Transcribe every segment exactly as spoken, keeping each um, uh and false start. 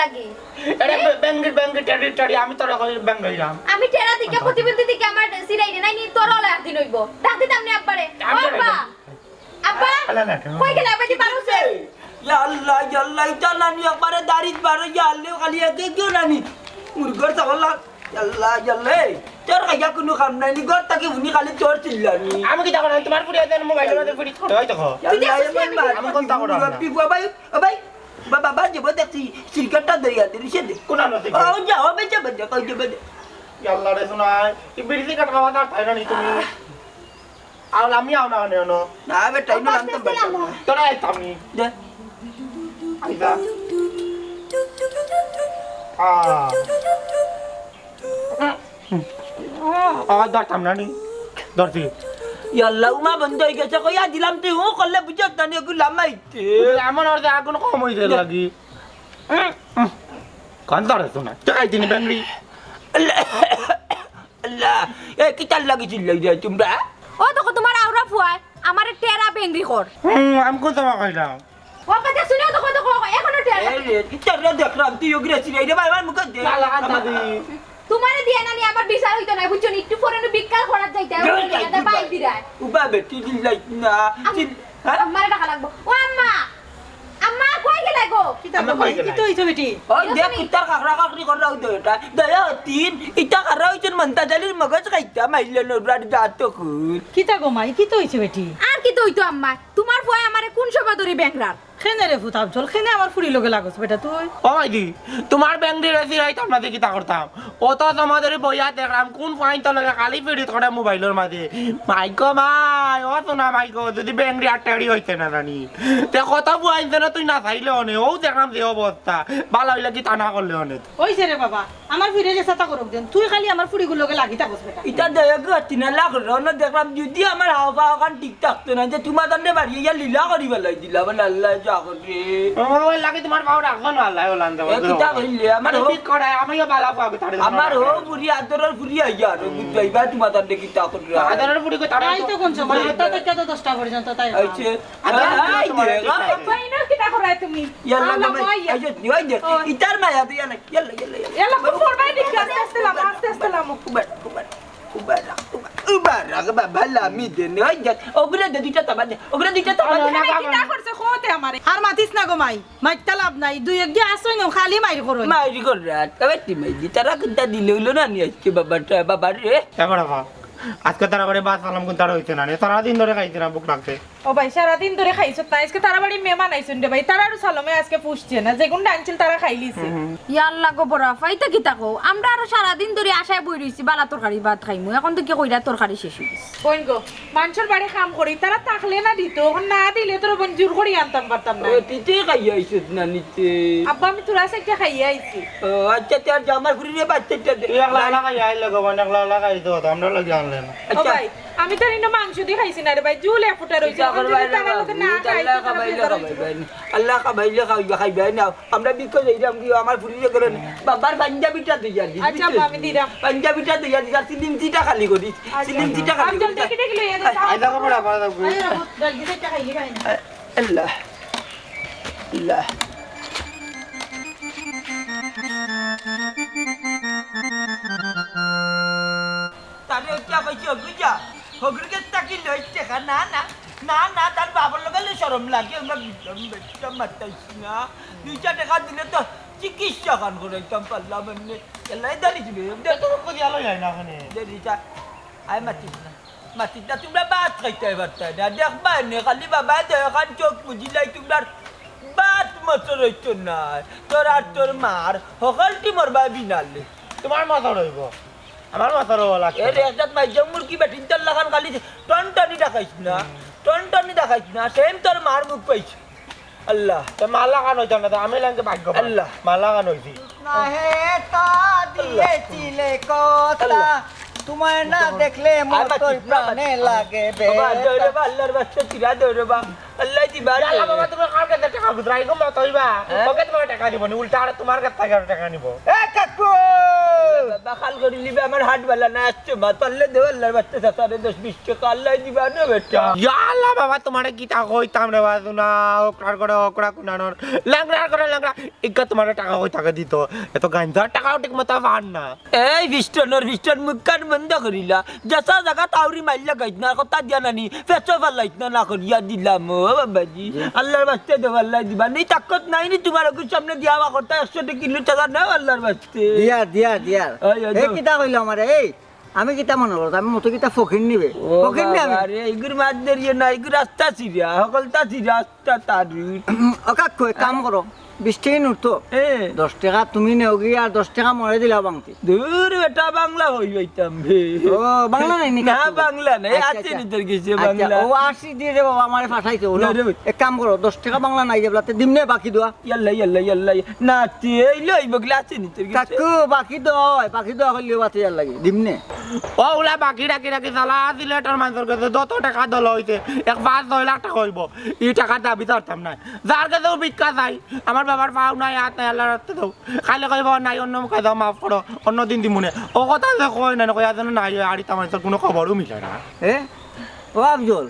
লাগি। আরে বে-, বেঙ্গি, বেঙ্গি, টেডি, টেডি, আমি তোরে কই বেঙ্গি রাম। আমি টেরা দিকে প্রতিবন্ধী দিকে আমার সিরাই রে নাই নি তোর ওলা একদিন অইবো। ডাক দিতাম নি আব্বারে। ও আব্বা। আব্বা। আলা না, কেন? কই গেলে আব্বা কি বারো সে? ইয়া আল্লাহ, ইয়া আল্লাহ, ইতা নানি একবারে দাড়িত বারো, ইয়া আল্লাহ, খালি একে কেউ নানি। মুরগর চাওয়াল লাগ। ইয়া আল্লাহ, ইয়া আল্লাহ, এই, তোর খাইয়া কুনু কাম নাই নি, ঘর থাকি উনি খালি তোর চিল্লানি। আমি কিতা করাম? তোমার ফুড়ি আছে, মোবাইলর মাঝে ফুড়ি করে, ওই দেখো। ইয়া আল্লাহ, তুই দেখছিস এমন আমি মার। আমি কোনটা করাম না? বাবা, ও ভাই, বাবা, বাবা, যাবো দেখছি, সিগারেটটা দইয়া দিলি সে দে। কোন আনো থেকে? ও, যাও, বেঁচে, বেঁচে, কই যাবে দে। ইয়া আল্লাহ রে, শোনায়। এই বিড়ি সিগারেট খাওয়া দাওয়া খাই না নি তুমি? আও, আমি আও না, আনে, আনো। না, বেটা, আমি আব্বা, নাম তো আস্তে বেটা। আস্তে নামো। তোরা আইতাম নি। দে। আইতা। আ। আবার ধরতাম না নি। ধরছি। ইয়াল্লা, উমা বন্ধ অই গেছে, কইয়া দিলাম তুই ও করলে বুঝছ না নি, ওগুলো লামাইতে। এমন অইছে আগুন কম অইছে লাগি। কান ধরে শোনা। তুই খাইতে নি বেঙ্গি? আল্লাহ, এ কিতার লাগি চিল্লাই যায় তোমরা? ও দেখো তোমার আওরা ফুয়ায় আমারে টেরা বেঙ্গি কর। হুম, আমি কোথাও খাইলাম। ও কথা শুনে দেখো, দেখো, এখনো টেরা। এ রে, কিতার রে দেখলাম, তুই ওগুলো চিল্লাই রে, ভাই, আমার মুখে দে। লালা কান দাদি। তোমারে দিয়া নানি আমার বিচার অইতো না, বুঝছো নি? একটু পরে নু ভিক্ষা করার যাইতে, ওই দে, জায়গাটা দে, বাইর দিরায়। উবা বেটি দিলাই না। আম-, চিল-, হ্যাঁ? আম্মারে ডাকা লাগবো। ও আম্মা, আম্মা কই গেলে গো? কিতা আম্মা গো কই মাই? গেলে? কিতা অইছে বেটি? ওই দে, কুত্তার কাকড়া কাকড়ি করে রাখো তো এটা। দয়া তিন, ইটা কারা অইছেন মন্তাজ আলীর মগজ খাইতা, মাইলে নবরার জাত তখন। কিতা গো মাই? কিতা অইছে বেটি? আর কিতা অইতো আম্মা? তোমার ফুয়ায় আমারে কোন সময় ধরি বেংরার? কেনে রে ফুত আফজল, কেনে আমার ফুড়ির লগে লাগস বেটা তুই? ও মাইদি, তোমার বেংরি রেসি রাইত আমরা দেখি তা করতাম। অত সময় ধরি বইয়া দেখলাম, কোন ফাইন তো লাগে খালি ফিরিত করে মোবাইলর মাঝে। মাইকো মাই, ও তো না মাইকো, যদি বেংরি আর টেড়ি অইতে না জানি। তে কত বুয়াইন যেন তুই না চাইলে অনে, ও দেখলাম যে অবস্থা। বালা অইলে কি তা না করলে অনে? অইছে রে বাবা, আমার ফুড়িয়ে যে ছাতা করুক দেন, তুই খালি আমার ফুড়িগুর লগে লাগি থাকস বেটা। ইটা দয়া করে তিন লাখ রওনা দেখলাম, যদি আমার হাওয়া পাওয়া খান ঠিক থাকতো না, যে তোমার দণ্ডে বাড়ি ইয়া লীলা করি বেলাই দিলা, বলে আল্লাহ যা করে। ও, ওই লাগে তোমার পাও রাখো না, আল্লাহ ওলান দেবো। এ, কিতা কইলে? আমার আরে হো-, ঠিক করে, আমিও বালা পাবো তারে। আমার হো ফুড়ি, আদরের ফুড়ি আইয়া আর বুঝাইবা তোমার দণ্ডে কিতা কররা। আদরের ফুড়ি কো তারা তাই তো কোন সময়? আটটা থেকে তো দশটা পর্যন্ত তাই। আইছে। আদরের ফুড়ি এই তোমার দে, ঠিক আছে। এই। আব্বা, ইনো কিতা করায় তুমি? ইয়াল্লা আল্লাহ, মাই, ভাই। আইছে, ওই দে, ও। ইতার মায়া দিয়া নাই। ইয়াল্লা, ইয়াল্লা, ইয়াল্লা। ইয়াল্লা, খুব পড়বাই দেখি, আস্তে আস্তে লামো, আস্তে আস্তে লামো। Uber, Uber, Uber, Uber, Uber, রাখ বাবা, লামি দে, নে, ওই দেখ, ওগুলো দে, দুইটা তাবা দে, ওগুলো দুইটা তাবা না, দে। না, না, কিতা করছে, কওতে আমারে। আর মাতিস না গো মাই, মাইত্তা লাভ নাই, দুই এক দি আসই না, খালি মাইর করো। মাইর কর রাত, তবে তুই মাইর দি, তারা কিতা দিলে অইলো না নি আজকে বাবা, বাবা রে। এবার বাবা, আজকে তারা বাড়ি বাস আলাম কোন তারা অইছে না, নে, তারা দিন ধরে খাইছে না, ভুক লাগছে। ও ভাই, সারাদিন ধরে খাইছো না? আজকে তারা বাড়ি মেহমান আইছইন রে ভাই, তারা আরো সালমে আজকে পুষছে না, যেগুন আনছিল তারা খাইলিছে। হুম। ইয়া আল্লাহ গো বড় আফা, ইতা কিতা কও? আমরা আরো সারাদিন ধরে আশায় বই রইছি, বালা তরকারি ভাত খাইমু, এখন তো কি কইরা তরকারি শেষ অই গেছে। বোন গো, মানষর বাড়ি কাম করি, তারা থাকলে না দিত, এখন না দিলে তোর বোন জোর করি আনতাম পারতাম না। ও, তুই তো খাইয়া আইছত না নিতে। আব্বা, আমি তোরা সাইডটা খাইয়া আইছি। ও, আচ্ছা, তে আর যা, আমার ফুড়িরে বাচ্চাটা দে। তুই একলা একলা খাইয়া আইলে গো, বোন, একলা একলা খাইতে হতো, আমরা লগে আনলে না। ও আচ্ছা। ভাই, আমি তো ইনো মাংস দি খাইছি না রে ভাই, জুল এক ফুটা রইছে। কিতা এখন করবা যদি রে তারা বাবু? লোকে না খাই, আল্লাহ তো তারা খাবাইলে বেজার অইবো। খাবাইবা নি। আল্লাহ খাবাইলে খাবাইবা, খাইবা নি। আমরা ভিক্ষা যাইরাম কি আমার ফুড়িরে করে নি। বাবার পাঞ্জাবিটা দিয়া দিস, আচ্ছা, বুঝলি? আমি দিরাম। পাঞ্জাবিটা দিয়া দিস, আর সিলিং সিটা খালি করিস। আচ্ছা। সিলিং সিটা খালি আমি করিস। দেখি দেখি লইয়া দে। আই দেখো বড়, বড় দেখো। আরে বাবু, জলদি সেটা খাইলি খাই না। আল্লাহ। আল্লাহ। তারে ওইটা কইছি, "হগুজা, হগুর গেছ থাকি লইস টেকা।" না, না, না, না, তার বাবার লগে লই শরম লাগে, আমরা বুঝলাম, বেটা মাতাইছি না। দুইটা টেকা দিলে তো চিকিৎসা খান করাইতাম পারলাম এমনে। এলাই দাঁড়িয়ে ছিল, এমনে। তো কই আলো যায় না ওখানে। দেরিটা, আয় মাতিস না, মাতিস না, তোমরা ভাত খাইতে পারতায় না। দেখবা এনে, খালি বাবা দে, এখন চোখ বুঝিলাই তোমরার ভাত মতো রইতো না। তোর আর তোর মার, হকলটি মরবা বিনালে। তোমার মতো রইব। আমার মাথার ওলা লাগছে। এ রে, একজাত মাইজম মুরগি বেটিন তোর লাখান খালি টনটনি দেখাইস না, হুম। টনটনি দেখাইস না, সেম তোর মার মুখ পাইছি। আল্লাহ। তো মালা খান হইতাম না, তো আমি লাগে ভাগ্য। আল্লাহ। মালা খান হইছি। না হে তা দিয়েছিলে কথা, আল্লাহ। তোমায় না দেখলে আর মোর বাঁচিস না, প্রাণে বাঁচিস না। লাগে বে। বাবা, দৌড়ে বা, আল্লাহর বাস্তে চিরা দৌড়ে বা। আল্লাহ দিবা রে। আল্লাহ বাবা, তোমার কার কাছে টাকা খুঁজরা? এরকম মত হইবা। হ্যাঁ? ওকে তোমার টাকা দিব নি, উল্টা আর তোমার কাছ থেকে আরো টাকা নিব। এ কাকু! বাবা, খাল করি লিবে, আমার হাত বালা না আসছে, মা, পারলে দেও আল্লাহর বাস্তে, চাচারে দশ বিশ টেকা আল্লাহ দিবা না বেটা। ইয়া আল্লাহ বাবা, তোমারে কিতা কইতাম রে বাজু না, ওকরার করে ওকরা কুনানোর, ল্যাংড়ার করে ল্যাংড়া, ইকা তোমারে টাকা কই টাকা দিত, এত গাঞ্জার টাকাও ঠিক মতো পার না। এই বিষ্টনর বিষ্টন মুখখান বন্ধ করিলা, যেসা জাগা তাউরি মাইল্লা গাইত না, কথা দিয়া নানি, পেছো ফালাইত না, না করিয়া দিলাম, ও বাবাজি, আল্লাহর বাস্তে দেও, আল্লাহ দিবা, নেই তাকত নাই নি তোমার ওগুর সামনে দিয়া আমার কথা, একশো টেকা কিলো টাকা নেও আল্লাহর বাস্তে। দিয়ার, দিয়ার, দিয়ার। ওই, ওই, এই যাও। কিতা কইলো আমারে, এই, আমি কিতা মনে করতাম, আমি মতো কিতা ফকির নিবে? ও ফকির নি আমি। বাবা রে, ইগুর মাত ধরিও না, ইগুর রাস্তা ছিড়া, হকলতা ছিড়া, রাস্তা তার। ও কাকু, এক কাম করো, বিশ টেকা নোট তো। এ। দশ টেকা তুমি নেওগি আর দশ টেকা মরে দিলাও বাংতি। দূর বেটা, বাংলা কই পাইতাম বে। ও, বাংলা নাই নি না, কাকু? বাংলা নাই, আচ্ছা, আছে আচ্ছা। নি তোর গেছে আচ্ছা, বাংলা? ও আশি দিয়া দে বাবা, আমারে ফাঁসাইছে, ও না রে। এক কাম করো, দশ টেকা বাংলা নাই যে বলাতে দিমনে বাকি দোয়া। ইয়াল্লা, ইয়াল্লা, ইয়াল্লা, না, তে এই লই বগলা আছে নি তোর গেছে? কাকু, বাকি দোয়া, বাকি দোয়া করলে বাতে ইয়ার লাগে, দিমনে। ও উলা বাকি রাখি রাখি চালা, সিলেটর মানুষের গেছে যত টেকা দল হইছে, এক পাঁচ ছয় লাখ টেকা হইব, এই টেকার দাবি ধরতাম না। যার গেছে ও ভিক্ষা চাই, আমার বাবার পাও নাই, হাত নাই, আল্লাহর রাস্তে দাও। খালি কইব, "নাই, অন্য মুখে দাও, মাফ করো, অন্য দিন দিমুনে।" ও কথা যে কয় না, কই যেন নাই, আর ইতা মানুষের কোনো খবরও মিলে না। এ? ও আফজল,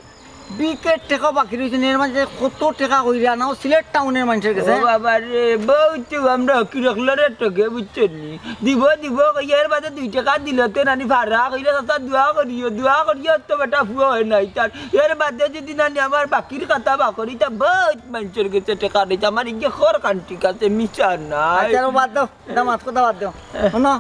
বিকেট টেকা বাকি রইছে নি, এর মাঝে কত টেকা কইরা না, ও সিলেট টাউনের মানুষের গেছে। ও বাবা রে, বউত আমরা হকি রাখলো রে ঠগে, বুঝছো নি? দিব, দিব, কইয়া এর বাদে দুই টেকা দিল, তে নানি ফারা কইরা, চাচা দোয়া করিও, দোয়া করিও, তো বেটা ফুয়া হয় নাই তার। এর বাদে যদি নানি আমার বাকির কথা বাকরি, তা বউত মানুষের গেছে টেকা রইছে, আমার ইগে খর কান ঠিক আছে, মিছা না। আচ্ছা, ও বাদ দাও, দামাত কথা বাদ দাও। হুনো,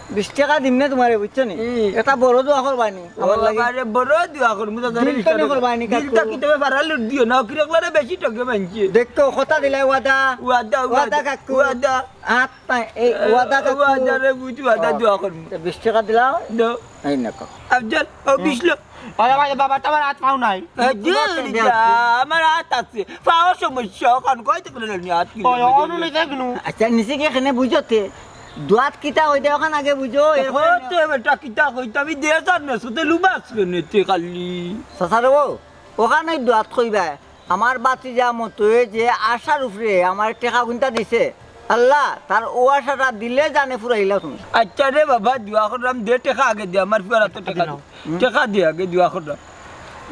বিশ টেকা দিমনে তোমারে, বুঝছো নি? হুম। একটা বড় দোয়া করবায় নি, ও আমার লাগি। বাবা রে, বড় দোয়া করমু, তো জানো দিল তো নি করবায় নি, কাকু। দিল তো কি তুমি ফারা লুট দিও না, কিরক লড়ে বেশি ঠগে মানছে। দেখো, কথা দিলাই, ওয়াদা। ওয়াদা, ওয়াদা, ওয়াদা, কাকু। ওয়াদা। আত পায়, এই ওয়াদা, কাকু। ওয়াদা রে, বুঝ, ওয়াদা দোয়া করমু। তো বিশ টেকা দিলাও। দাও। এই নেকো। আফজল, ও হুম। বিশ লো। আরে ভাই, বাবা, তো আমার হাত পাও নাই। এ, দূর যা, আমার হাত আছে। পাও সমস্যা, কান কই থেকে নি হাত কি ওই, লাগে? অনু নিতে গেলু। আচ্ছা, নিচে গিয়ে এখানে বুঝতে। দোয়াত কিতা কইতে ওখান আগে বুঝো, এরপরে কত বেটা কিতা কইতে আমি দে জান না, সুতে লুবাস কেনে তে খালি। চাচা রে, ও, ওখানে দোয়াত কইবা। আমার বাতিজা মতোয়ে যে আশার উপরে আমার টেকা গুনতা দিছে, আল্লাহ, তার ও আশাটা দিলে জানে ফুরাইলা তুমি। আচ্ছা রে বাবা, দোয়া করলাম, দে টেকা আগে দে, আমার ফুয়ারা তো টেকা দে। হুম। টেকা দে আগে, দোয়া করলাম।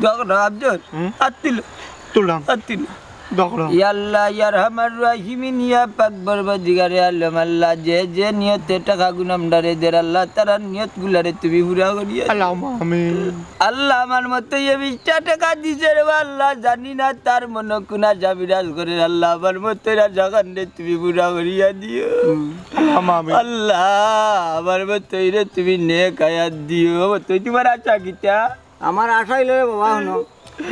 দোয়া করলাম, আফজল, হুম। আত্তিল। তুললাম। আত্তিল। দোয়া করলাম। ইয়া আল্লাহ, ইয়া আরহামার রাহিমিন, ইয়া পাক পরওয়ারদিগারে আলম, আল্লাহ, যে যে নিয়তে টেকা গুন আমরারে দের, আল্লাহ, তারার নিয়ত গুলারে তুমি পুরা করিয়া দিও। আল্লাহুম্মা আমিন। আল্লাহ, আমার মতো এ বিশটা টেকা দিছে রে বা আল্লাহ, জানি না তার মনো কুন আশা বিরাজ করের। আল্লাহ, আমার মতো এর আশা কান্দে তুমি পুরা করিয়া দিও। হুম। আল্লাহুম্মা আমিন। আল্লাহ, আমার মতো এরে তুমি নেক হায়াত দিও। তুই তোমার আশা কিতা? আমার আশা অইলো রে বাবা, হুনো,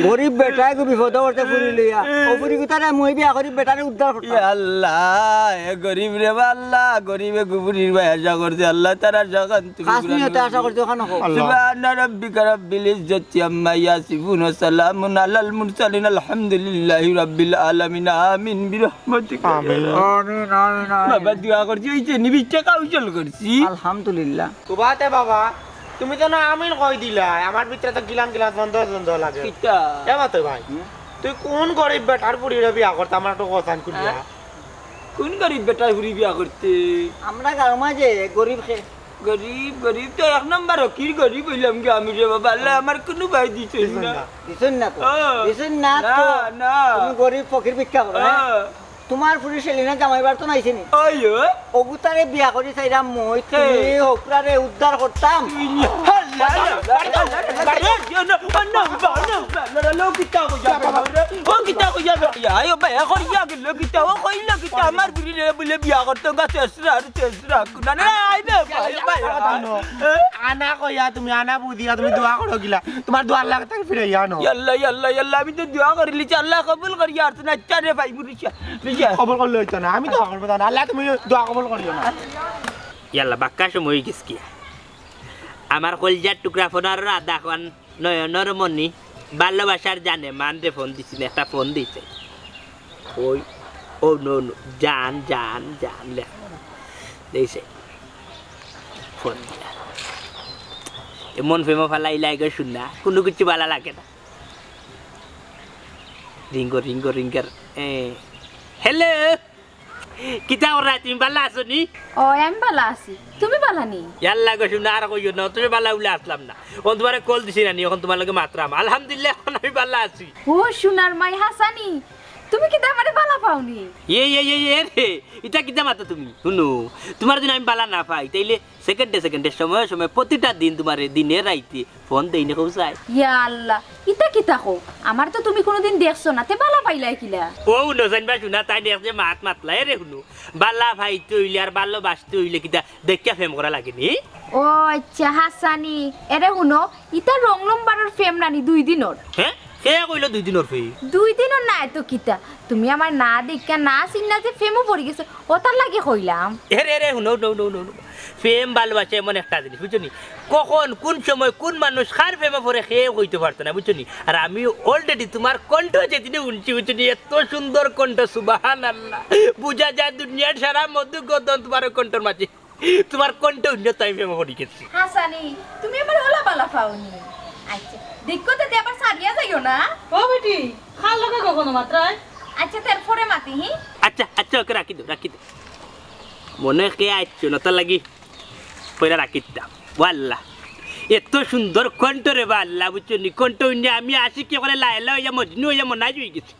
গরিব বেটায় গো বিপদো পড়ছে ফুরি লইয়া। ও ফুরি গুতারে মুই বিয়া করি বেটারে উদ্ধার করতাম। ইয়া আল্লাহ, এ গরিব রে বা আল্লাহ, গরিবে গো ফুরির বায় আশা করছে, আল্লাহ তার আশা কান তুমি খাস পুরা নিয়তে আশা করছি, ওখানে হোক। আল্লাহ। সুবহানা রাব্বিকা রাব্বিল ইজ্জাতি আম্মা ইয়াসিফুন ওয়া সালামুন আলাল মুরসালিন আলহামদুলিল্লাহি রাব্বিল আলামিন। আমিন বিরহমাতিকা ইয়া আমিন। আল্লাহ। আমিন, আমিন, আমিন। বাবা দোয়া করছি, ওই যে নিবিষ্ট কাউশল করছি। আলহামদুলিল্লাহ। তো বাতে বাবা, তুমি তো না আমিন কই দিলা, আমার ভিতরে তো গিলান গিলান সন্দেহ সন্দেহ লাগে। কিতা? এ বাতে ভাই, হুম? তুই কোন গরিব বেটার ফুরিরে বিয়া করতে আমার একটু কথা খুলিয়া? হ্যাঁ? কোন গরিব বেটার ফুরি বিয়া করতে? আমরা গাঁও মাঝে গরিব খে- গরিব, গরিব তো এক নম্বর হকির গরিব অইলাম গি আমি রে বাবা। আল্লাহ আমার কুনু ভাই দিছইন না। দিছইন না তো। ও। দিছইন না না, তো। না। তুমি গরিব ফকির ভিক্ষা করো, হ্যাঁ? ও। তোমার ফুরি সেলিনা জামাইবার তো নাইছে নি? ওই, ওই। অগুতারে বিয়া করি চাইরাম মই, তুমি হকরারে উদ্ধার করতাম। তুই নি-, আল্লাহ, আল্লাহ, আল্লাহ, আল্লাহ, আল্লাহ, আল্লাহ, আল্লাহ, আল্লাহ, আল্লাহ, আল্লাহ, কিতা কইয়া গেল রে? ও কিতা কইয়া গেল? আয়, ও ভাই, এখন ইয়া গেল কিতা? ও কইল কিতা? আমার বুড়ি রে বলে বিয়া করতে গা চেষ্টা আর চেষ্টা। না, না, আই বে, ভাই, ভাই, আনা কইয়া তুমি, আনা বুঝিয়া তুমি দোয়া করো গিলা। তোমার দোয়ার লাগি তাকে ফিরে আনো। ইয়াল্লা, ইয়াল্লা, ইয়াল্লা, আমি তো দোয়া করিলিছি, আল্লাহ কবুল করি আর তো না, আচ্ছা রে ভাই, বুড়ি চা, বুড়ি চা। কবুল করলে হইতো না, আমি দোয়া করবো না। আল্লাহ তুমি দোয়া কবুল করিও না। ইয়াল্লা, বাক্কা সময় হয়ে গেছে কি? আমার কলজার টুকরা ফোন আর রাধা খান। নয়নর মণি, ভালোবাসার জানে মানরে ফোন দিছি না, একটা ফোন দিছে। ওই, ও নো নো, জান, জান, জান, লে। দিছে। ফোন দিলা। এমন প্রেম ফালাই লাগে শুন না, কোনো কিছু ভালো লাগে না। রিঙ্গো, রিঙ্গো, রিঙ্গার। এ, হ্যালো? কিতা কররায়, তুমি ভালা আছো নি? অয়, আমি ভালা আছি। তুমি ভালা নি? ইয়াল্লা গো, হুনো, আর কইও না, তুমি ভালা উলা আছলাম না। অখন তুমারে কল দিছি না নি, অখন তুমার লগে মাতরাম। আলহামদুলিল্লাহ, অখন আমি ভালা আছি। ও সোনার মাই হাছানি, তুমি কিতা আমারে ভালা পাও নি? এ, এ, এ, এ রে, ইতা কিতা মাতো তুমি? হুনো, তুমারে যদি আমি ভালা না পাই, তাইলে সেকেন্ডে সেকেন্ডে, সময়ে সময়ে, প্রতিটা দিন তুমারে দিনে রাইতে ফোন দেই না কও চাই। ইয়া আল্লাহ, ইতা কিতা কও? আমারে তো তুমি কুনুদিন দেখছো না, তে ভালা পাইলায় কিলা? ও হুনো, জানবা হুনো, তাইন এক যে মাত মাতলা, এ রে হুনো, ভালা পাইতে অইলে আর ভালোবাসতে অইলে কিতা দেখিয়া প্রেম করা লাগে নি? ও আইচ্ছা, হাছানি। এরে হুনো, ইতা রং নম্বরর প্রেম নানি দুই দিনর। হে? কে কইলো দুই দিনর প্রেম? দুই দিনর নায় তো কিতা? তুমি আমারে না দেখিয়া না চিনিয়া যে প্রেমো পড়ি গেছো, অতার লাগি কইলাম। এরে, এরে, হুনো, হুনো, হুনো, হুনো। প্রেম ভালোবাসা এমন একটা জিনিস, বুঝছো নি? কখন, কুন সময়, কুন মানুষ কার প্রেমো পড়ে, কেউ কইতো পারতো না, বুঝছো নি? আর আমি already তুমার কণ্ঠ যেদিনে হুনছি, বুঝছো নি? এত সুন্দর কণ্ঠ, সুবহানাল্লাহ। বুঝা যায় দুনিয়ার সারা মধুর গন্ধ তুমার কণ্ঠর মাঝে। তুমার কণ্ঠ হুনিয়া তো আমি প্রেমো পড়ি গেছি। হাছানি, তুমি আমারে অলা ভালা পাও নি? আইচ্ছা, দেখো তো তে আবার ছাড়িয়া যাইও না। ও বেটি, কার লগে গো ফোনো মাতরায়? আইচ্ছা, তে পরে মাতি, হি? আইচ্ছা, আইচ্ছা, ওকে রাখি দেও, রাখি দেও। মনো অয় কে আইছো না, তার লাগি কইরা রাখি দিতাম। ও আল্লাহ, এত সুন্দর কণ্ঠ রে বা আল্লাহ, বুঝছো নি? কণ্ঠ হুনিয়া আমি আশিকি করে লায়লা অইয়া মজনু অইয়া মনাই অই গেছি।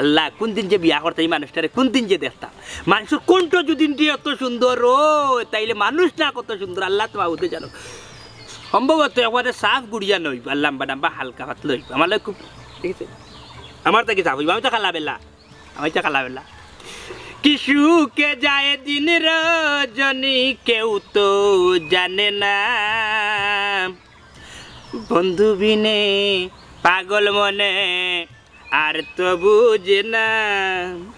আল্লাহ, কুন দিন যে বিয়া করতাম ই মানুষটারে, কুন দিন যে দেখতাম। মানুষর কণ্ঠ যদি এত সুন্দর অয়, তাইলে মানুষ না কত সুন্দর, আল্লাহ তো মাবুদে জানো। সম্ভবত একবারে সাফ গুড়িয়া নইবা, লাম্বা লাম্বা হালকা পাতলা অইবা। আমার লগে খুব, ঠিক আছে? আমার থাকি সাফ অইবা, আমি তো কালা বেলা। আমি তো কালা বেলা। কি সুখে যায় দিন রজনী, কেউ তো জানে না। বন্ধু বিনে পাগল মনে আর তো বুঝে না।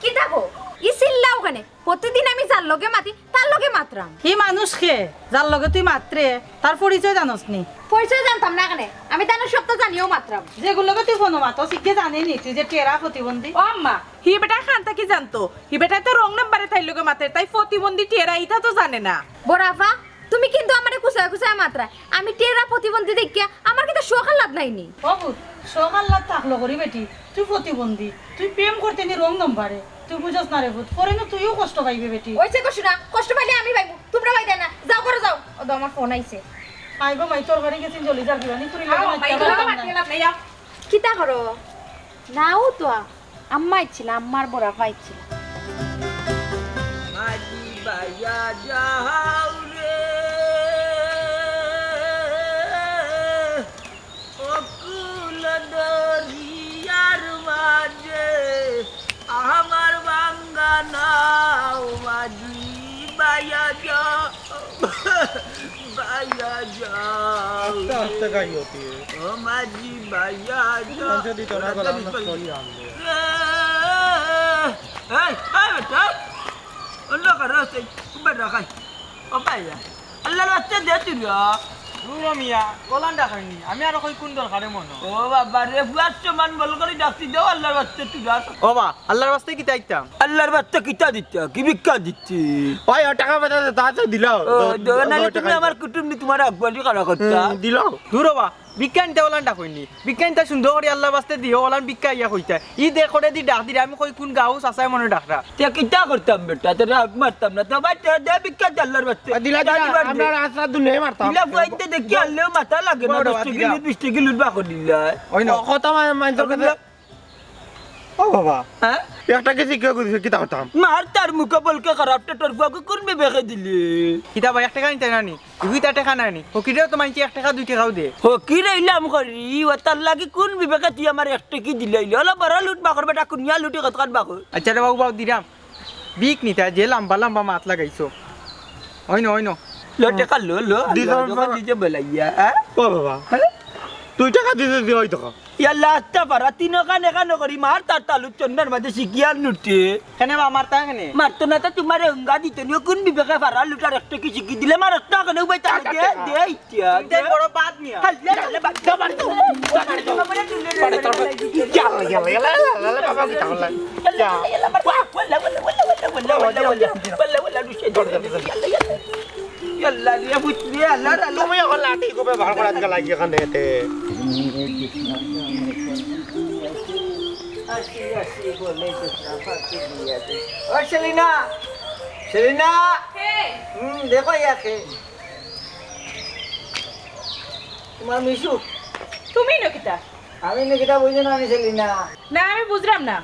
কিতা কও? ই চিল্লাও কেনে? প্রতিদিন আমি যার লগে মাতি, তার লগে মাতরাম। ই মানুষ কে? যার লগে তুই মাতরে, তার পরিচয় জানোস নি? পরিচয় জানতাম না কেনে? আমি তান সবতা জানিয়াউ মাতরাম। যেগুর লগে তুই ফোনো মাতস, ইগে জানে নি তুই যে টেরা প্রতিবন্ধী? ও আম্মা, হি বেটায় কান থাকি জানতো? হি বেটায় তো রং নাম্বারে তাইর লগে মাতের, তাই প্রতিবন্ধী টেরা ইতা তো জানে না। বড় আফা, তুমি কিন্তু আমারে কুচায় কুচায় মাতরায়। আমি টেরা প্রতিবন্ধী দেখিয়া আমার কিতা শখ আহ্লাদ নাই নি? ও পুত, শখ আহ্লাদ থাকলো করি বেটি, তুই প্রতিবন্ধী, তুই প্রেম করতে নি রং নম্বরে, তুই বুঝস না রে পুত, পরে নু তুইও কষ্ট পাইবে বেটি। অইছে গো সোনা, কষ্ট পাইলে আমি পাইমু, তুমরা পাইতায় না। যাও ঘরো যাও। ও তো আমার ফোন আইছে। আইবো মাই, তরকারি গেছিন জ্বলি যার দিবানি, তুই আও, মাই, মাই, মাই, মাই, মাই, মাই, মাই, মাই। কিতা করো? নাও তো আ-, আম্মা আইছিল, আম্মার বড় আফা আইছিল। মাঝি বাইয়া যাও রে, অকুল দরিয়ার মাঝে আমার ভাঙ্গা নাও, মাঝি বাইয়া যাও। বাইয়া যাও। আস্তে আস্তে গাইও তুই। ও মাঝি বাইয়া যাও। মানুষে দিত না, গলা নষ্ট করি আনবে। এ, এই, এই বেটা, অন্য কারো আছে, বেটা খাই। ও বাইয়া, আল্লাহর বাস্তে দে তুই না। দূর ও মিয়া, গলান ডাকাইনি। আমি আরো কই কুন দরকারে মনো। ও বাবা রে, ফুয়ার সমান বল করি ডাকছি, দেও আল্লাহর বাস্তে তুই ডাক। ও বা, আল্লাহর বাস্তে কিতা দিতাম? আল্লাহর বাস্তে কিতা দিতা? কি ভিক্ষা দিতি? ওই, ও টাকা পয়সা দে, তা তো দিলাও। ও, দ-, দ-, দ-, নাইলে দ-, তুমি টাকা আমার কুটুম নি, তোমার আগুয়ালি কারা করতা? হুম, দিলাও। দূর ও বা, ভিক্ষা নিতে ওলান ডাকইনি। ভিক্ষা নিতে সুন্দর করি আল্লাহর বাস্তে দিও, ওলান ভিক্ষা ইয়া কইতা। ই দে করে দি ডাক দিলে আমি কই কুন গাঁও চাচায় মনো ডাকরা। তে কিতা করতাম বেটা, তোরে আগ মারতাম না। তো ভাই, তে দে ভিক্ষা দে আল্লাহর বাস্তে। আর দিলা, দিলা, জানি বাদ দে। আমরা রাস্তা দুনিয়ায় মারতাম। দিলা ফুয়াইতে দেখি আনলেও মাথা লাগে না, বড় দশ বাদ টেকা দিলা। বিশ টেকা লুট বাকর দিলা। ওই না। ও, কথা মা-, মানতে কথা। ও বাবা। হ্যাঁ? একটা কিছু কেউ কিছু কিতা করতাম? মার তার মুখে বলকে খারাপ, টেটর ফুয়াকে কোন বিবেকে দিলি? কিতা ভাই, এক টেকা নিতে না নি? ইগুইতা টেকা নাই নি? ফকিরেও তো মানছি এক টেকা, দুই টেকাও দে। ফকির অইলাম করি, ও তার লাগি কোন বিবেকে তুই আমার এক টেকি দিলাইলি? ওলা বড় লুট বাকর বেটা, কুনিয়া লুটি কতখান বাকর। আচ্ছা রে বাবু, বাবু দিরাম। বিক নিতা যে লম্বা লম্বা মাত লাগাইছো। ওই ন, ওই ন। লো টেকা লো, লো, দিলাম লো, বাবা। নিজে বেলাইয়া, হ্যাঁ? ও বাবা। হ্যাঁ? দুই টেকা দিতে দি ওই দেখো। ইয়াল্লা, আস্তা পারা, তিন কান একান করি মার তার তালুর চন্দ্রর মাঝে শিকিয়ার নুটে। কেনে বা, মারতা কেনে? মারতো না তো তোমারে উঙ্গা দিত নিও, কোন বিবেকে পারা লুটার একটা কি শিকি দিলে মার একটা কেনে উবাই তাহলে দে, দে, ইতিয়া, দে। বড় বাদ নিয়া। হাল্লে, হাল্লে, বাদ। দে, বাদ, দে, বাদ, দে। ইয়াল্লা, ইয়াল্লা, ইয়াল্লা, ইয়াল্লা, বাবা, কি তাহলে? ইয়াল্লা, ইয়াল্লা, ইয়াল্লা, বাদ। ওয়াল্লা, ওয়াল্লা, ওয়াল্লা, ওয়াল্লা, ওয়াল্লা, ওয়াল্লা, দুষে দে। ইয়াল্লা, ইয়াল্লা। ইয়াল্লা রে, বুঝলি, ইয়াল্লা রে, আল্লাহ। তুমি এখন লাঠি কবে বার করাত গেলা এখান থেকে? ও সেলিনা, সেলিনা। হুম, দেখো ইয়াকে। তোমার মিশু। তুমি নকিতা? আমি নকিতা বুঝি না, আমি সেলিনা। না, আমি বুঝলাম না।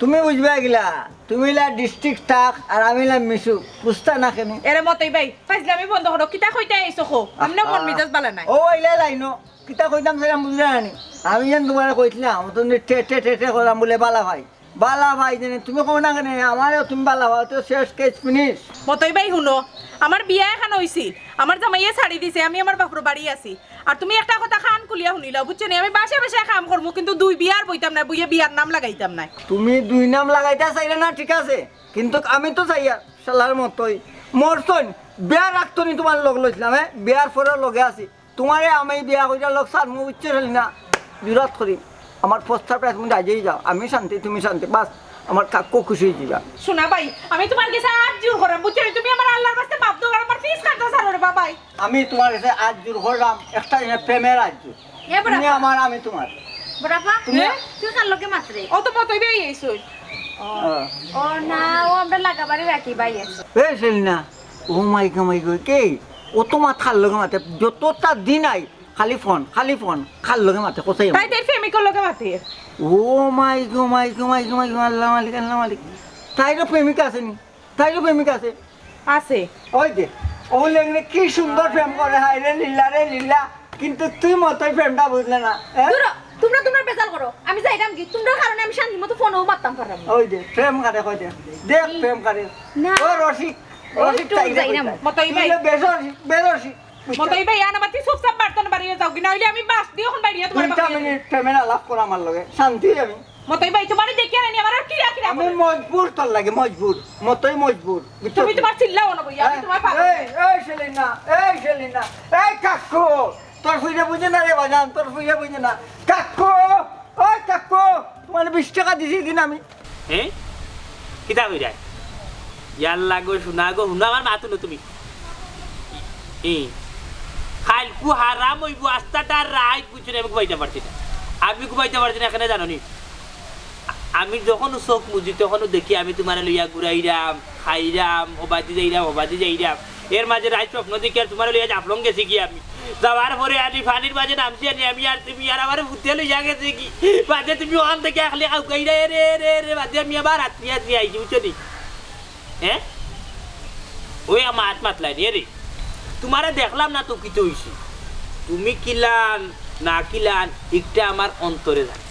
তুমি বুঝবা কিলা? তুমি ইলা ডিস্ট্রিক্ট থাক আর আমি ইলা মিশু, বুঝতা না কেনে? এরে মতই ভাই, ফাইজলামি বন্ধ করো। কিতা কইতা আইছো কও? আমনে মন মিজাজ বালা নাই। ও ইলা লাইনো। কিতা কইতাম সেটা বুঝলা না নি? আমি যেন তোমারে কইছিলাম, তুমি ঠে ঠে ঠে ঠে করাম বলে বালা ভাই। বালা ভাই জানে, তুমি কও না কেনে? আমারেও তুমি বালা ভাই, তো শেষ, কেস ফিনিশ। মতই ভাই হুনো, আমার বিয়া এখান অইছিল, আমার জামাইয়ে ছাড়ি দিছে, আমি আমার বাপর বাড়ি আছি। আর তুমি একটা কথা কান খুলিয়া হুনিলাও, বুঝছো নি? আমি বাসায় বাসায় কাম করমু, কিন্তু দুই বিয়ার বইতাম না, বইয়া বিয়ার নাম লাগাইতাম না। তুমি দুই নাম লাগাইতা চাইলে না, ঠিক আছে, কিন্তু আমি তো চাইয়ার শালার মতই। মরছইন, বিয়া রাখতো নি তোমার লগ লইছিলাম, হ্যাঁ? বিয়ার পরে লগে আছি। তোমারে আমি বিয়া কইরা লগ সারমু, বুঝছো নি না? জুরাত করি। আমার প্রস্তাবটা তুমি রাজি হয়ে যাও। আমি শান্তি, তুমি শান্তি। বাস, আমার কাকু খুশি হয়ে যাও। শোনা ভাই, আমি তোমার গেছে আত জোর করাম, বুঝছো নি? তুমি আমার আল্লাহর বাস্তে মাফ দেও, আর আমার ফিস কাটতে ছাড়ো রে বাবাই। আমি তোমার গেছে আত জোর করলাম, একটা দিনে প্রেমের আত জোর। এ বড় তুমি আপা। আমার, আমি তোমার। বড় আপা, তুমি এ? তুই কার লগে মাতরে? ও তো মতই ভাই আইছইন। ও, হ্যাঁ। ও না, ও আমরা লাগাবাড়ি রাখি ভাই আছে। এই সেলিনা, ও মাই গো, মাই গো, কে? ও তো মাত কার লগে মাতে, যতটা দিন আই, খালি ফোন, খালি ফোন, কার লগে মাতে, কোথায় তাই মাতে? তাই প্রেমিকর লগে মাতে। ও মাই গো, মাই গো, মাই গো, মাই গো, আল্লাহ মালিক, আল্লাহ মালিক। তাইরও প্রেমিক আছে নি? তাইরও প্রেমিক আছে? আছে। ওই দে, ও লেংড়ে কি সুন্দর প্রেম করে, হায় রে লীলা রে লীলা। কিন্তু তুই মতই প্রেমটা বুঝলে না, হ্যাঁ? দূর হ, তোমরা তোমরা বেজাল করো, আমি যাইরাম কি? তোমরার কারণে আমি শান্তি মতো ফোনও মারতাম পারলাম না। ওই দে, প্রেম কারে কয় দে, দেখ প্রেম কারে। না। ও রসিক, ওই রসিক তো তাই রে যাইরাম। কইতা। মতই তুই ভাই। যে বেশ রসিক, বেশ রসিক। মতই ভাই, আনাবাতি চুপচাপ বাড়তন বাড়িয়ে যাও, কি না হইলে আমি বাস দিয়ে এখন বাড়িয়ে তোমার দুইটা বাড়িয়ে মিনিট প্রেমে আলাপ কর আমার লগে, শান্তি আমি। মতই ভাই, তোমারে দেখি আর আমি আমার আর কিরা কিরা আমি করে। মজবুর তোর লাগে, মজবুর। মতই মজবুর। বুঝছো তুমি তো? তোমার চিল্লাও না বইয়া, আমি হ্যাঁ? তোমার পাগল। এই, এই সেলিনা, এই সেলিনা, এই কাকু, তোর ফুইরে বুঝে না রে বাজান, তোর ফুইরে বুঝে না। কাকু, ওই কাকু, তোমার বিশ টাকা দিছি দিন আমি। হ্যাঁ? কিতা কইরায়? ইয়াল্লা গো, শোনা গো, হুনো আমার মাত হুনো তুমি। ই, কাইলকু হারাম অইবো, আস্তাটা রাইত বুঝছো নি, আমি ঘুমাইতাম পারছি না। আমি ঘুমাইতাম পারছি না, কেনে জানো নি? আমি যখনও চোখ মুজি, তখনও দেখি আমি তোমারে লইয়া ঘুরাইরাম, খাইরাম, হবাদি যাইরাম, হবাদি যাইরাম। এর মাঝে রাইত স্বপ্ন দেখি আর তোমারে লইয়া জাফলং গেছি গিয়া আমি। যাওয়ার পরে আনি পানির মাঝে নামছি আনি আমি আর তুমি আর আমারে ভূতে লইয়া গেছে কি? বাদে তুমি ওখান থেকে আখলে খাউকাইরা, এ রে, এ রে, এ রে, বাদে আমি আবার আত্মি আত্মি আইছি, বুঝছো নি? হ্যাঁ? ওই আমার আত মাতলাই নি, এ রে। তোমারে দেখলাম না তো কিতা অইছে? তুমি কিলান না কিলান, একটা আমার অন্তরে জানে।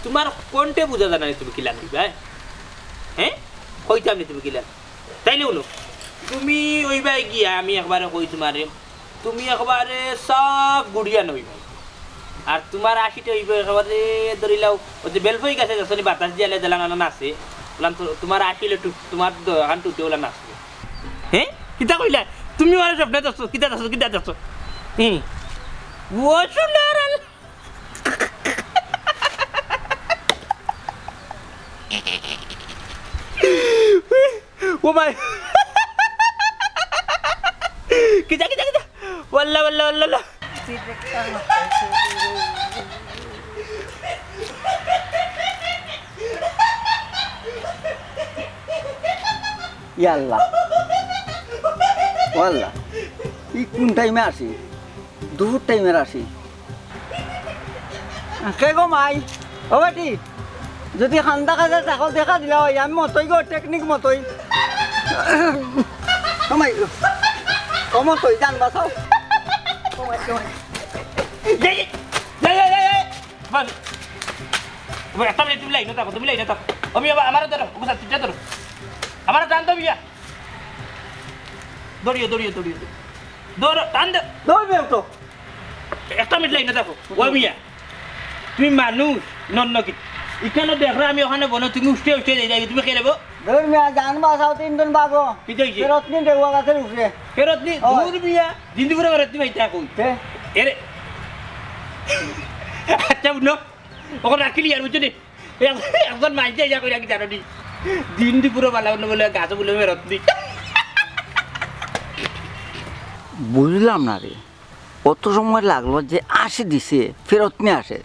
তোমার কণ্ঠে বুঝা যায় না নি তুমি কিলান অইবায়, হ্যাঁ? হ্যাঁ? কইতাম নি তুমি কিলান। তাইলে হুনো, তুমি অইবায় গিয়া, আমি একবারে কই তোমারে, তুমি একবারে সাফ গুড়িয়া নইবায়। আর তোমার আশিটা অইবো একবারে ধরিলাও, ওই যে বেলফই গাছে যাচ্ছ নি বাতাস দিয়া লে দিলাম না নাচে, বললাম তো তোমার আশি অইলে টু-, তোমার দ-, এখন টুটে ওলা নাচবে। হ্যাঁ? কিতা কইলা? তুমি আমার স্বপ্নে যাচ্ছ, কিতা যাচ্ছ, কিতা যাচ্ছ? হুম। ও সোনার আল- ও মাই। কিতা, কিতা, কিতা? ওয়াল্লা, ওয়াল্লা, ওয়াল্লা, ওয়াল্লা। ইয়া আল্লাহ। ও আল্লাহ। ই কোন টাইমে আসি? দুপুর টাইমে আসি। কে গো মাই? ও বেটি, যদি খান্দা কাজে থাকো, দেখা দিলা অয়, আমি মতই গো, টেকনিক মতই। ও মাই গো। ও মতই, জান বাঁচাও। ও মাই, ও মাই। এই, এই, এই, এই, এই, এই। বল। বল, একটা মিনিট, তুমি লাইনে থাকো, তুমি লাইনে থাকো। আমি আবার, আমারও ধরো, ওকে সাথে ধরো। আমারও টান দাও, মিয়া। দৌড়িও, দৌড়িও, দৌড়িও, দৌড়িও। দৌড়ো, টান দে। দৌড়বে তো। একটা মিনিট লাইনে থাকো। ও মিয়া, তুমি মানুষ, নন কি? এখানে দেখো, আমি ওখানে বনো, তুমি উঠে উঠে যাই, যাই, তুমি খেয়ে নেবো। দৌড় মিয়া, জান বাঁচাও, তিনজন বাগো। কি চাইছে? ফেরত নিন, দেওয়া গাছের উপরে। ফেরত নি? ওই। দূর মিয়া, দিন দুপুরে ফেরত নি ভাই, তা কই? কে? এরে। আচ্ছা, বুঝলো? ওখানে রাখিলি আর, বুঝছো নি? এক-, একজন মাইনষে ইয়া কইরা কি জানো নি? দিন দুপুরে বালা অন্য বলে গাছে বলে ফেরত নি। বুঝলাম না রে, অত সময় লাগলো যে আশি দিছে, ফেরত নিয়ে আসে।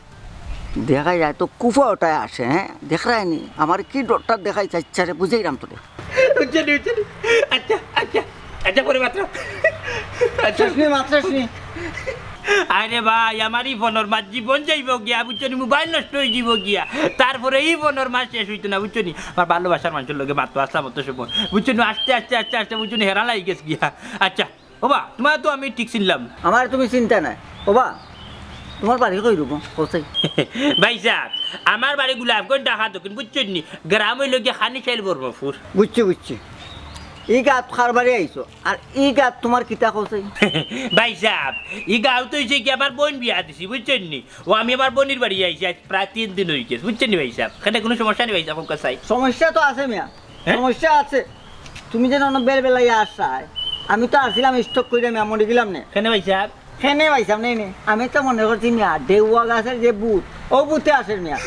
দেখা যায় তো কুফা ওটায় আসে, হ্যাঁ? দেখরায়নি, আমার কি ডরটা দেখাইছে, আচ্ছা রে, বুঝাইরাম তোরে। বুঝছনি, বুঝছনি? আচ্ছা, আচ্ছা, আচ্ছা, পরে মাত্র। আচ্ছা। শেষ নি, মাত্র শেষ নি। আরে ভাই, আমার ই ফোনর মাত জীবন যাইবো গিয়া, বুঝছনি? মোবাইল নষ্ট অইযিবো গিয়া, তারপরে ই ফোনর মাত শেষ অইতো না, বুঝছনি? আমার ভালোবাসার মানুষর লগে মাততো আছলাম অত সময়, বুঝছনি? আস্তে আস্তে আস্তে আস্তে, বুঝছনি? হেরা লাগি গেছে গিয়া। আচ্ছা, ওবা, তুমারে তো আমি ঠিক চিনলাম না। আমারে তুমি চিনতায় নায়। ওবা, তুমার বাড়ি কই রকম? কও চাই। ভাইসাব, আমার বাড়ি গোলাপগঞ্জ, ঢাকা দক্ষিণ, বুঝছনি? গ্রাম অইলো গিয়া খানিশাইল বর্মপুর। বুঝছি, বুঝছি। ই গাঁওত কার বাড়ি আইছো? আর ই গাঁওত তুমার কিতা কও চাই? ভাইসাব, ই গাঁওত অইছে কি আমার বইন বিয়া দিছি, বুঝছনি? ও আমি আমার বইনর বাড়ি আইছি, আইজ প্রায় তিন দিন অইগেছে, বুঝছনি ভাইসাব? কেনে কুনু সমস্যা নি ভাইসাব, কউক্কা চাই। সমস্যা তো আছে মিয়া। হ্যাঁ? সমস্যা আছে। তুমি যেন অনো বেলবেলাইয়া আসায়। আমি তো আসিলাম স্ট্রোক করিয়া মিয়া, মরি গেলাম নে। কেনে ভাইসাব? কেনে ভাইসাব, নে, নে। আমি তো মনে করছি মিয়া, ডেউয়া গাছর যে ভূত, অউ ভূতে আসের মিয়া।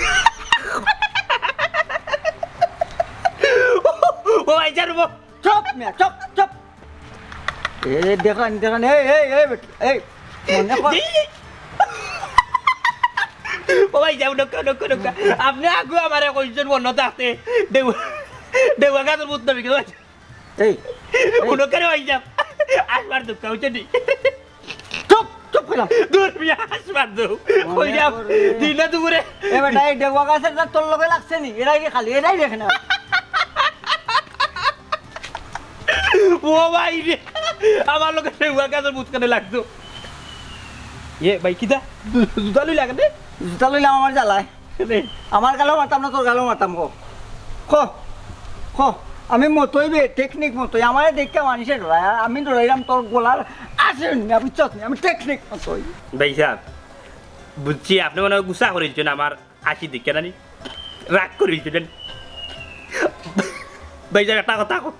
ও ভাইসাব, ও চুপ মিয়া, চুপ, চুপ। এ, দেখইন, দেখইন, এই, এই, এই, বেটি, এই, মনে কর। জি। ও ভাইসাব, নক্কা, নক্কা, নক্কা। আপনে আগেউ আমারে কইছইন মনো থাকতে, ডেউ-, ডেউয়া গাছর ভূত নামি গেল। এই, এই। নক্কা রে ভাইসাব। আসবার দুঃখ অইছে নি? চুপ, চুপ কইলাম। দূর মিয়া, আসবার দৌ। মনে কইলাম, করে। দিনে দুপুরে। এ বেটা, এই ডেউয়া গাছর যা তোর লগে লাগছে নি? এরাই রে খালি, এরাই রে না। ও ভাই রে, আমার লগে সেই উয়া গাছর ভূত কেনে লাগতো। এ ভাই, কিতা? জু-, জুতা লইলা কেনে? জুতা লইলাম আমার জ্বালায়। কেনে? আমার গালো মারতাম না, তোর গালো মারতাম, কো। কো, কো। আমি মতই বে, টেকনিক মতই। আমারে দেখিয়া মানুষে ডরায়, আর আমি ডরাইলাম তোর গলার আসে না, বুঝছস নি? আমি টেকনিক মতই। ভাইসাব, বুঝছি, আপনে মনে অয় গুসা করিলিছইন আমার আসি দেখিয়া নানি, রাগ করিলিছইন। ভাইসাব, একটা কথা কও।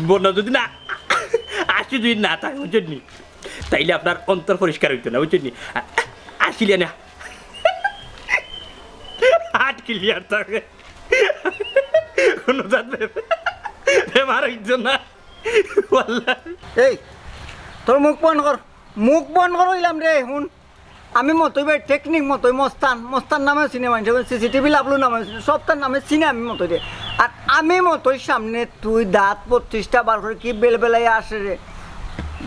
মনো যদি না, আসি যদি না থাকে, বুঝছইন নি? তাইলে আপনার অন্তর পরিষ্কার অইতো না, বুঝছইন নি? আ-, আসিলে না। হার্ট ক্লিয়ার থাকে। কুনু জাত বে-, বেমার অইতো না। ওয়াল্লাহ। এই, তোর মুখ বন্ধ কর। মুখ বন্ধ কর কইলাম রে, হুন। আমি মতই ভাই, টেকনিক মতই, মস্তান, মস্তান নামে চিনে মানুষে, সিসিটিভি লাভলু নামে চিনে, সবতার নামে চিনে আমি মতই রে। আর আমি মতই সামনে তুই দাঁত বত্রিশটা বার করি কি বেলবেলাইয়া আসে রে।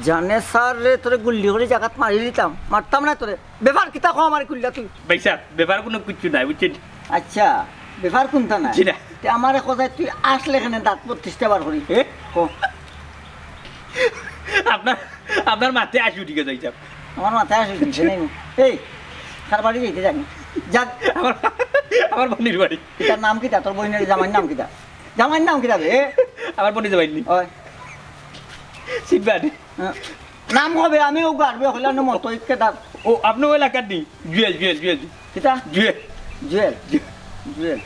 জানে স্যার রে, তোরে গুল্লি করি জাগাত মারি দিতাম, মারতাম না তোরে। ব্যাপার কিতা কও আমারে খুলিয়া তুই? ভাইসাব, ব্যাপার কুনু কিচ্ছু নাই, বুঝছইন? আচ্ছা, ব্যাপার কুনতা নাই? জি না। তে আমারে কও চাই তুই আসলে কেনে দাঁত বত্রিশটা বার করি। এ? কও। আপনার, আপনার মাথাত আসি উঠি গেছে, ভাইসাব। আমার মাথাত আসি উঠছে নাই? এই, কার বাড়ি যাইতে জানি? যাক। আমার, আমার বইনর বাড়ি। তার নাম কিতা? তোর বইনর জামাইর নাম কিতা? জামাইর নাম কিতা বে? আমার বইনর জামাই নি। ওই। সিনবানি। হ্যাঁ। নাম কবে? আমি ও গাড়বে হইলাম না মতো, ইকে ডাক। ও, আপনে ওই এলাকার নি? জুয়েল, জুয়েল, জুয়েল। কিতা? জুয়েল। জুয়েল? জুয়েল। জুয়েল।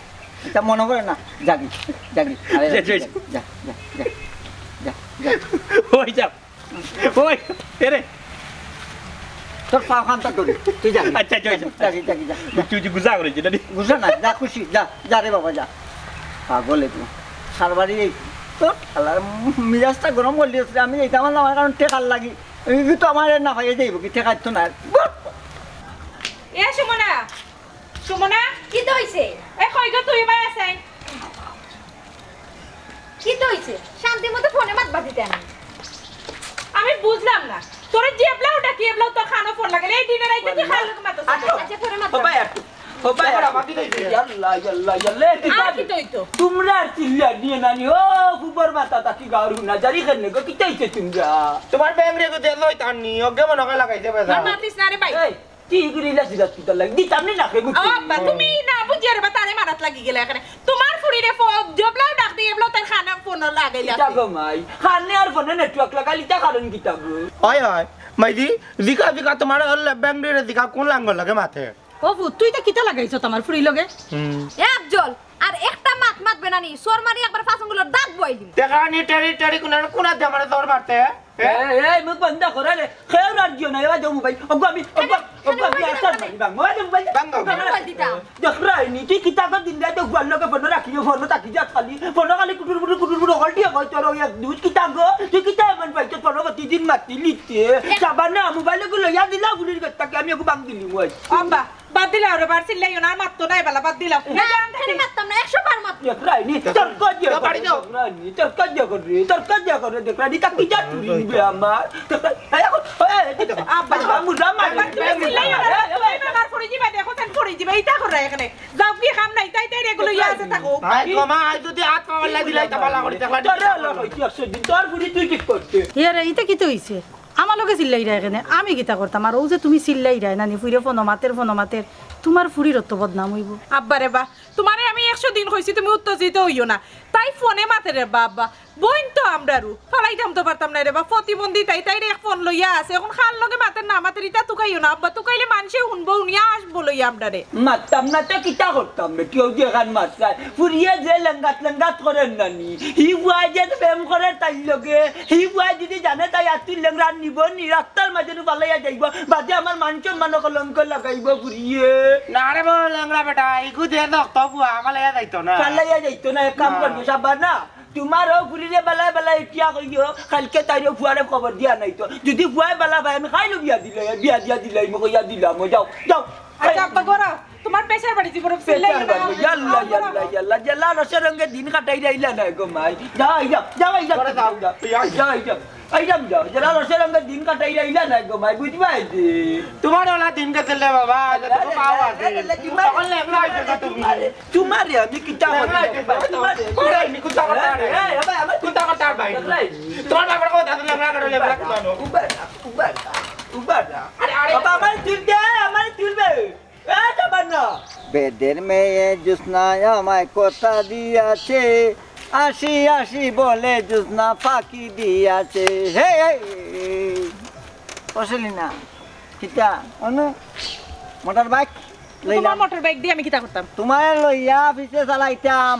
ইতা মনো করে না। যাগি, যাগি। আরে, জুয়েল, জুয়েল। যা, যা, যা, যা, যা। ওই যাও। ওই, এরে। তোর পাও খানটা ধরি। তুই যা। আচ্ছা, আচ্ছা, আচ্ছা। যাগি, যাগি, যা। তুই, তুই গুসা করিলিছস, না নি? গুসা না, যা খুশি, যা, যা রে বাবা, যা। পাগল এগুলো। সারবারি এই, তোর শালার মিজাজটা গরম করিলিছস রে, আমি যাইতাম না, আমার কারণ টেকার লাগি। এই তো আমার না পাইয়া যাইব কি, টেকার তো না। এ সুমনা, সুমনা, কিতা অইছে? এ কই গো তুই, বাই আছাই? কিতা অইছে? শান্তি মতো ফোনে মাত বাজিতে আমি। আমি বুঝলাম না। তোরে যেবলাউ ডাকি এবলাউ তোর কানো ফোন লাগে। এই দিনে রাইতে তুই কার লগে মাতস? আচ্ছা, আচ্ছা, পরে মাত। ও ভাই, একটু। ও ভাই, একটু। ইয়াল্লা, ইয়াল্লা, ইয়াল্লা, এ কি আর জানি? কিতা অইতো? তুমরা চিল্লা নিয়ে নানি, ও ফুবর মাথা তাকি গাউর হুনা জারি কেনে গো, কিতা অইছে তুমরা? তুমার ব্যাংক রে গো, দে লই তার নি, ওকে মনে হয় লাগাইছে বেজা। আর মাতিস না রে ভাই। এই, কি করিলা সিরাজ পিতার লাগি? দিতাম নি না রে, মুখ ও আব্বা, তুমি না বুঝিয়া রে বা তারে মারাত লাগি গেলা এখানে। তুমার ফুড়িরে ফো-, যেবলাউ ডাক দেই, এবলাউ তার কানো ফোন লাগাইলা। কিতা গো মাই? কানে আর ফোনে নেটওয়ার্ক লাগাইল, ইতা কারণ কিতা গো? অয়, অয়। মাইজি, জিকা, জিকা, তুমার হল্লে ব্যাংক রে জিকা, কুন লাঙ্গল লাগে মাতে? ও ফুত, তুই ইতা কিতা লাগাইছস আমার ফুড়ির লগে? হুম। এ আফজল, আর একটা মাত মাতবে না নি, সর মারি একবার পাঁচ আঙ্গুলর দাঁত বইলি। টেকা নি টেরি টেরি কুনার কুনা দে আমারে সর মারতে? এ, এ, মুখ বন্ধ কর রে। খেয়ে রাত দিও না, এবার যাও মোবাইল। ওগো আমি, ওগো, ওগো আমি আসার মারি বাং। ওই যে মোবাইল। বাং, বাং। মোবাইল দিতা। দেখরায়নি, তুই কিতা কর দিন রাইতে গুয়ার লগে ফোন রাখি, ফোন থাকি যাস খালি। ফোন খালি কুটুর মুটুর, কুটুর মুটুর, হল দিয়ে কই তোর ওই এক দুধ কিতা গো? তুই কিতা এমন পাইছস ফোন দিন মাতিলিতে, সাবানা মোবাইল গুলো ইয়া দিলা, গুলির গেট তাকে আমি একটু বাং দিলি মই। আব্বা, বাদ দিলাও রে, বার চিল্লাইও না, আর মাততো না এবালা, বাদ দিলাও। না, আমি মারতাম না, একশো বার মারতাম। দেখ রাইনি, তোর কাজ দিয়া করে, বাড়ি যাও। দেখ রাইনি, তোর কাজ দিয়া করে, তোর কাজ দিয়া করে, দেখ রাইনি, তা কি যা তুই নিবে আমার? দেখ রাইনি, এই এখন, এই, এই, আব্বা, আব্বা, মুজা মার। আব্বা, তুমি চিল্লাইও না, এই, এই, এই, তুমি আমার পড়ে যাবা, দেখো, তান পড়ে যাবা, ইটা করে এখানে। যাও কি কাম নাই, তাই তাই এগুলো ইয়া আছে থাকো। আই গো মা, আই যদি হাত পাওয়ার লাগি দিলাই, তা ভালা করে দেখলা। তোরে আল্লাহ কইছি একশো দিন, তোর বুড়ি তুই ঠিক করতে। ইয়ারে, ইটা কিতা অইছে? আমার লগে চিল্লাইরা এখানে, আমি কিতা করতাম? আর ও যে তুমি চিল্লাইরা, নানি ফুইরে ফোনো মাতের, ফোনো মাতের, তোমার ফুড়ির অত বদনাম অইবো। আব্বা রে বা, তোমারে আমি একশো দিন কইছি তুমি উত্তেজিত অইও না। তাই ফোনে মাতের রে বা আব্বা, বইন তো আমরারও, ফালাইতাম তো পারতাম না রে বা, প্রতিবন্ধী তাই, তাইর এক ফোন লইয়া আছে, এখন কার লগে মাতের না মাতের, ইটা তুকাইও না আব্বা, তুকাইলে মানষে হুনবো, হুনিয়া আসবো লইয়া আমরারে। মারতাম না তে কিতা করতাম রে, কেউ যে এখান মারতায়, ফুরিয়ে যে লেঙ্গাত লেঙ্গাত করের নানি, হি বুয়াই যে প্রেম করের তাইর লগে, হি বুয়াই যদি জানে তাই আর তুই লেঙ্গা নিব নি, রাস্তার মাঝে নু ফালাইয়া যাইব, বাদে আমার মান সম্মান কলঙ্ক লাগাইব ফুরিয়ে। না রে বড় লেঙ্গা বেটা, ইগু যে রক্ত বুয়া, ফালাইয়া যাইতো না। ফালাইয়া যাইতো না, এক কাম না। করবি সাবা না, তোমার ও ফুরিরে বালা বালা ইটিয়া কইও, কালকে তাইর ফুয়ারে খবর দিয়া নাই তো। যদি ফুয়ায় বালা ভাই আমি খাইলো বিয়া দিলে, বিয়া দিয়া দিলাই, মো কইয়া দিলাম, ও যাও, যাও। আচ্ছা, আব্বা, করো। তোমার প্রেশার বাড়ি জীবনে ফেলে প্রেশার বাড়ি। ইয়াল্লা, ইয়াল্লা, ইয়াল্লা, ইয়াল্লা, রসে রঙে দিন কাটাই রাইলা না গো মাই। যাও, এই যাও, যাও, এই যাও, করে যাও। যাও, এই যাও, এই যাও। এই যাও, যাও, যারা রসে রঙে দিন কাটাই রাইলা না গো মাই, বুঝবায় যে। তোমার ওলা দিন গেছে রে বাবা, আরে, তোমার আরে, পাও আরে, আছে। আরে, আরে, তোমার তখন লেখলা হইছে না তুমি। আরে, তোমারে আমি কিতা লেখলা করতাম? হইছে না। তোমারে, তোমারে আমি কুত্তা কথা আরে, আরে, আরে, আবার আমার কুত্তা কথা আর ভাই। লেখলাই। তোমার বাবার কথা তো লেখলা করে লেখলা কেন? উবার না, উবার না, উবার না। আরে, আরে। বাবা, আমার তুলবে, আমার তুলবে। এ, যাবার না। বেদের মেয়ে জোসনা আমায় কথা দিয়াছে, আসি আসি বলে জোসনা ফাঁকি দিয়াছে। হে, হে, ও সেলিনা, কিতা? অনু, মোটর বাইক লইলাম। তোমার মোটর বাইক দিয়া আমি কিতা করতাম? তোমার লইয়া অফিসে চালাইতাম,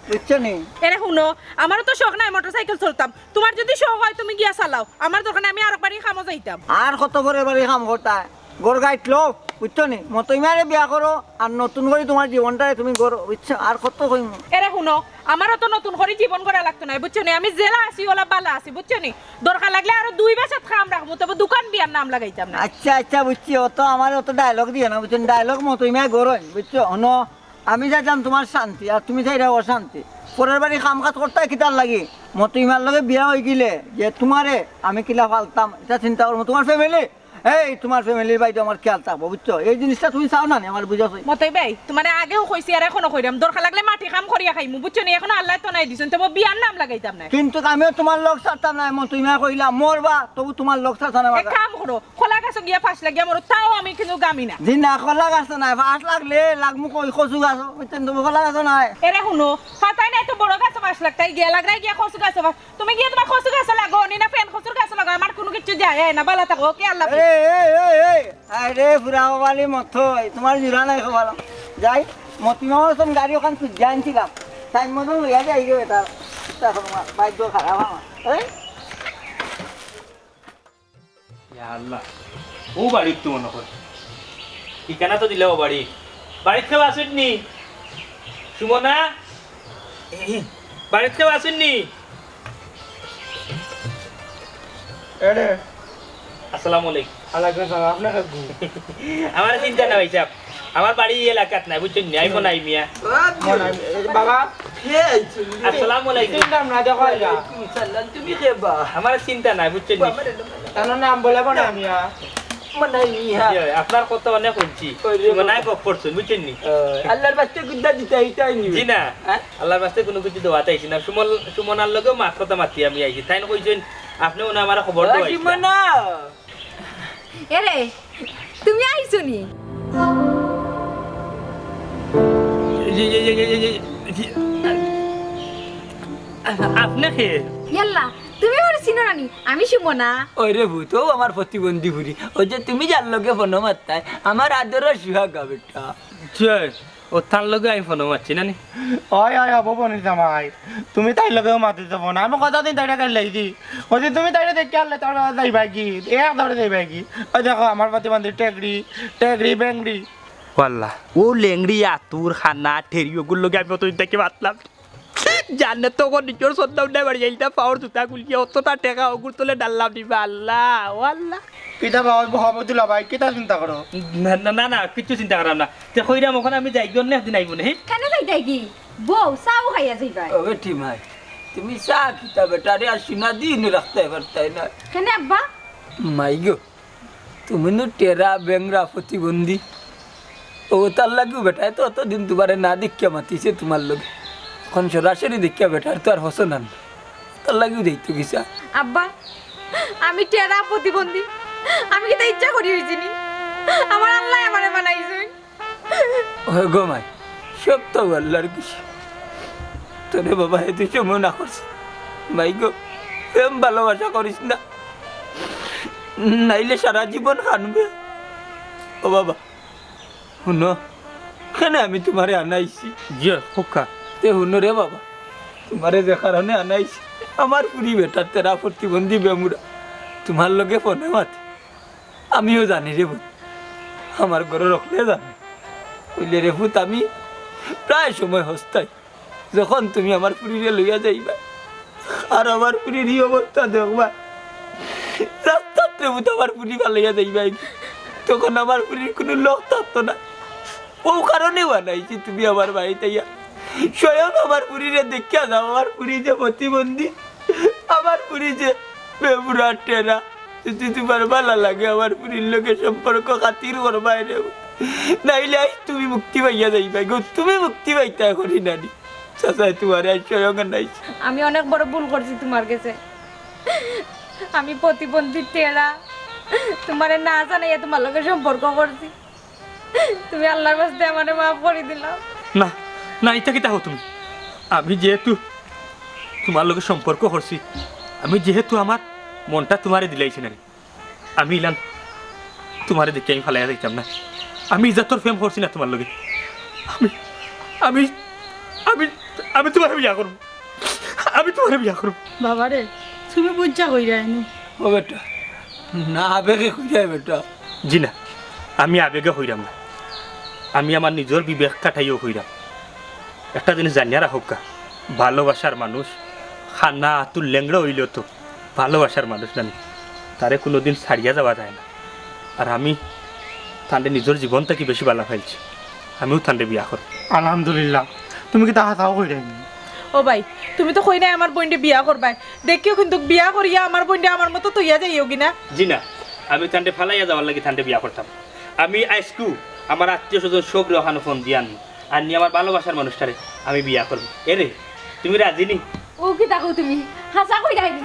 বুঝছো নি? এরে হুনো, আমারও তো শখ নাই মোটরসাইকেল চড়তাম। তোমার যদি শখ হয় তুমি গিয়া চালাও, আমার দরকার নাই, আমি আরক বাড়ি কামো যাইতাম। আর কত পরের বাড়ি কাম করতায়? ঘর গাইট লও, বুঝছো নি? মতইমারে বিয়া করো, আর নতুন করি তোমার জীবনটারে তুমি গড়ো, বুঝছো? আর কত কইমু? এরে হুনো, আমারও তো নতুন করি জীবন গড়া লাগতো নায়, বুঝছো নি? আমি যেলা আছি, ওলা বালা আছি, বুঝছো নি? দরকার লাগলে আরো দুই বছর কাম রাখমু, তবে দোকান বিয়ার নাম লাগাইতাম না। আচ্ছা, আচ্ছা, বুঝছি, অত আমার অত ডায়লগ দিও না, বুঝছো নি? ডায়লগ মতইমায় গড়ইন, বুঝছো? হুনো, আমি চাইতাম তোমার শান্তি, আর তুমি চাইরায় অশান্তি। পরের বাড়ি কাম কাজ করতায় কিতার লাগি? মতইমার লগে বিয়া অইগেলে যে তোমারে আমি কিলা ফালতাম, ইটা চিন্তা করমু। তোমার ফ্যামিলি, এই তোমার ফ্যামিলির বাইরে আমার খেয়াল থাকবো, বুঝছো? এই জিনিসটা তুমি চাও না নি, আমার বুঝাছো? মতই ভাই, তোমারে আগেও কইছি আর এখনো কইরাম, দরকার লাগলে মাটি কাম করিয়া খাইমু, বুঝছো নি? এখনো আল্লায় তো নাই দিছইন, তবে বিয়ার নাম লাগাইতাম না। কিন্তু আমিও তোমার লগ ছাড়তাম না, মতইমায় কইলা, মরবা, তবু তোমার লগ ছাড়তাম না। এক কাম করো, কলা গাছো গিয়া ফাঁস লাগিয়া মরো, তাও আমি কিন্তু গামি না। জি না, কলা গাছো নায়, ফাঁস লাগলে লাগমু কই, কচু গাছো, বুঝছো নি? তুমি কলা গাছো নায়। এরে হুনো, ফাতাই নাই তো বড় গাছো ফাঁস লাগতায়, গিয়া লাগরায় গিয়া কচু গাছো ফাঁস। তুমি গিয়া তোমার কচু গাছো লাগো, নি না ফেন কচুর গাছো লাগো, আমার কুনু কিচ্ছু যায় আয় না, বালা থাকো, ওকে, আল্লাহ হাফেজ। এই, এই, এই, এই, আরে ফুরা বাবালি মতই, তোমার জুড়া নাই খবর। যাই, মতিমামার সঙ্গে গাড়ি ওখান তুই জানছিলাম, টাইম মতন লইয়া যাই গো এটা। এটা এখন আমার ভাগ্য খারাপ আমার। এই? ইয়া আল্লাহ, ও বাড়িত তো মনে হয়। ঠিকানা তো দিলে ও বাড়ি। বাড়িত কেউ আছইন নি? সুমনা? বাড়িত কেউ আছইন নি? এরে। আসসালামু আলাইকুম। ওয়ালাইকুম আসসালাম। আপনি কে গো? আমার চিন্তা না ভাই সাহেব। আমার বাড়ি এই এলাকাত নাই, বুঝছেন নি? আইবো নাই মিয়া। বাবা, কে আইছো? আসসালামু আলাইকুম। চিনলাম না, দেখো আইলা। ওয়ালাইকুম সালাম, তুমি কে বা? আমার চিন্তা নাই, বুঝছেন নি? বাবা রে, বাবা রে। তার নাম বলে বনে মিয়া। মনাই মিয়া। জি, আপনার কথা অনেক শুনছি। ওই রে মনাই বাবা। গপ করছেন, বুঝছেন নি? ও, আল্লাহর বাস্তে গুদ্দা দিতে আইতাই নি। জি না। হ্যাঁ? আল্লাহর বাস্তে কোনো কিছু দেওয়াতে আইছি না। সুমন, সুমনার লগেও মাত কথা মাতি আমি আইছি। তাইন কইছেন, আপনি ওনা আমার খবর ও, দেওয়া আইছি না। সুমনা। এরে, তুমি আইছো নি? জি, জি, জি। আপনি কে? ইয়াল্লা, তুমি আমারে চিনো না নি? আমি সুমনা। ওই রে ভূত, ও আমার প্রতিবন্ধী ফুরি। ওই যে তুমি যার লগে ফোন মারতায়, আমার আদরের সুহাগা বেটা। জি। ও তার লগে আমি ফোন মারছি না নি? ওই, ওই, হবো বনি জামাই। তুমি তাইর লগেও মাতিছো ফোন। আমি কতদিন তাইরে গাইল লাগছি। ওই যে তুমি তাইরে দেখি আনলে, তার লগে যাইবা কি? এক ধরে যাইবা কি? ওই দেখো, আমার প্রতিবন্ধী টেকরি, টেকরি, বেংরি। ওয়াল্লা, ও লেংড়ি আতুর, খানা, ঠেরি, ওগুর লগে আমি কতদিন থাকি মাতলাম। জানে তো কোন নিজর সন্তান উঠে বাড়ি যাইতা, পাওর জুতা খুলিয়া অতটা টেকা অগুর তলে ডাললাম দিবা। আল্লাহ, ও আল্লাহ। কিতা বাবা, মোহাম্মদুল্লাহ ভাই, কিতা চিন্তা করো? না, না, না, না, কিচ্ছু চিন্তা করাম না। তে কইরাম, অখন আমি যাই, অন্য একদিন আইবো নে, হ্যাঁ? কেনে যাইতায় কি? বউ, চাও খাইয়া যাইবায়। ও বেটি মাই, তুমি চা কিতা বেটারে আর সিনা দিন রাখতে পারতায় না। কেনে আব্বা? মাই গো, তুমি নু টেরা, বেংরা, প্রতিবন্ধী। ও তার লাগিও বেটায় তো অতদিন তুমারে না দেখিয়া মাতিছে তুমার লগে। অখন সরাসরি দেখিয়া বেটার তো আর হসন আন। তার লাগিও যাইতো কিসা। আব্বা, আমি টেরা, প্রতিবন্ধী। আমি কিতা ইচ্ছা করি অইছি নি? আমার আল্লায় আমারে বানাইছইন। ওই গো মাই, সব তো আল্লার খুশি। তোরে বাবা এ দুই সময় না করছে। মাই গো, প্রেম ভালোবাসা করিস না, নাইলে সারা জীবন কানবে। ও বাবা, হুনো, কেনে আমি তুমারে আনাইছি? জি, কউক্কা। তে হুনো রে বাবা, তুমারে যে কারণে আনাইছি, আমার ফুরি বেটা টেরা, প্রতিবন্ধী, বেমুরা, তুমার লগে ফোনে মাতে। আমিও জানি রে পুত, আমার ঘরর অকলে জানে। অইলে রে পুত, আমি প্রায় সময় হস্তাই, যখন তুমি আমার ফুরিরে লইয়া যাইবায়, আর আমার ফুরির ই অবস্থা দেখবায়, রাস্তাত রে পুত আমার ফুরি ফালাইয়া যাইবায়, তখন আমার ফুরির কুনু লোক থাকতো না। ও কারণে বানাইছি তুমি আমার বাড়িত আইয়া, স্বয়ং আমার ফুরিরে দেখিয়া যাও। আমার ফুরি যে প্রতিবন্ধী, আমার ফুরি যে বেমুরা টেরা, যদি তুমার ভালা লাগে আমার ফুরির লগে সম্পর্ক খাতির করবায় রে, নাইলে আইজ তুমি মুক্তি পাইয়া যাইবায় গো, তুমি মুক্তি পাইতায় করি নানি। চাচায় তুমারে আইজ স্বয়ং আনাইছে। আমি অনেক বড় ভুল করছি তুমার গেছে। আমি প্রতিবন্ধী, টেরা, তুমারে না জানাইয়া তুমার লগে সম্পর্ক করছি। তুমি আল্লার ওয়াস্তে আমারে মাফ করি দিলাও। না, না, ইতা কিতা কও তুমি? আমি যেহেতু তুমার লগে সম্পর্ক করছি, আমি যেহেতু আমার মনটা তুমারে দিলাইছি নানি, আমি ইলান তুমারে দেখিয়া আমি ফালাইয়া যাইতাম না। আমি ইজ্জতর প্রেম করছি না তুমার লগে। আমি, আমি, আমি, আমি তুমারে বিয়া করমু। আমি তুমারে বিয়া করমু। বাবারে, তুমি বুঝা কইরায় নি। ও বেটা, না আবেগে কইরায় বেটা। জি না, আমি আবেগে কইরাম না, আমি আমার নিজর বিবেক খাটাইয়াউ কইরাম। একটা জিনিস জানিয়া রাখউক্কা, ভালোবাসার মানুষ কানা আতুর লেংড়া অইলেও তো ভালোবাসার মানুষ নানি, তারে কুনুদিন ছাড়িয়া যাওয়া যায় না। আর আমি তানরে নিজর জীবন থাকি বেশি ভালা পাইছি, আমিও তানরে বিয়া করমু। আলহামদুলিল্লাহ, তুমি কিতা হাছাউ কইরায় নি? ও ভাই, তুমি তো কইরায় আমার বইনরে বিয়া করবায়, দেখিও কিন্তু বিয়া করিয়া আমার বইনরে আমার মতো থইয়া যাইও গি না। জি না, আমি তানরে ফালাইয়া যাওয়ার লাগি তানরে বিয়া করতাম। আমি আইজকু আমার আত্মীয় স্বজন সবরে অখানো ফোন দিয়া আনমু, আনিয়া আমার ভালোবাসার মানুষটারে আমি বিয়া করমু। এরে, তুমি রাজি নি? ও কিতা কও তুমি? হাছা কইরায় নি?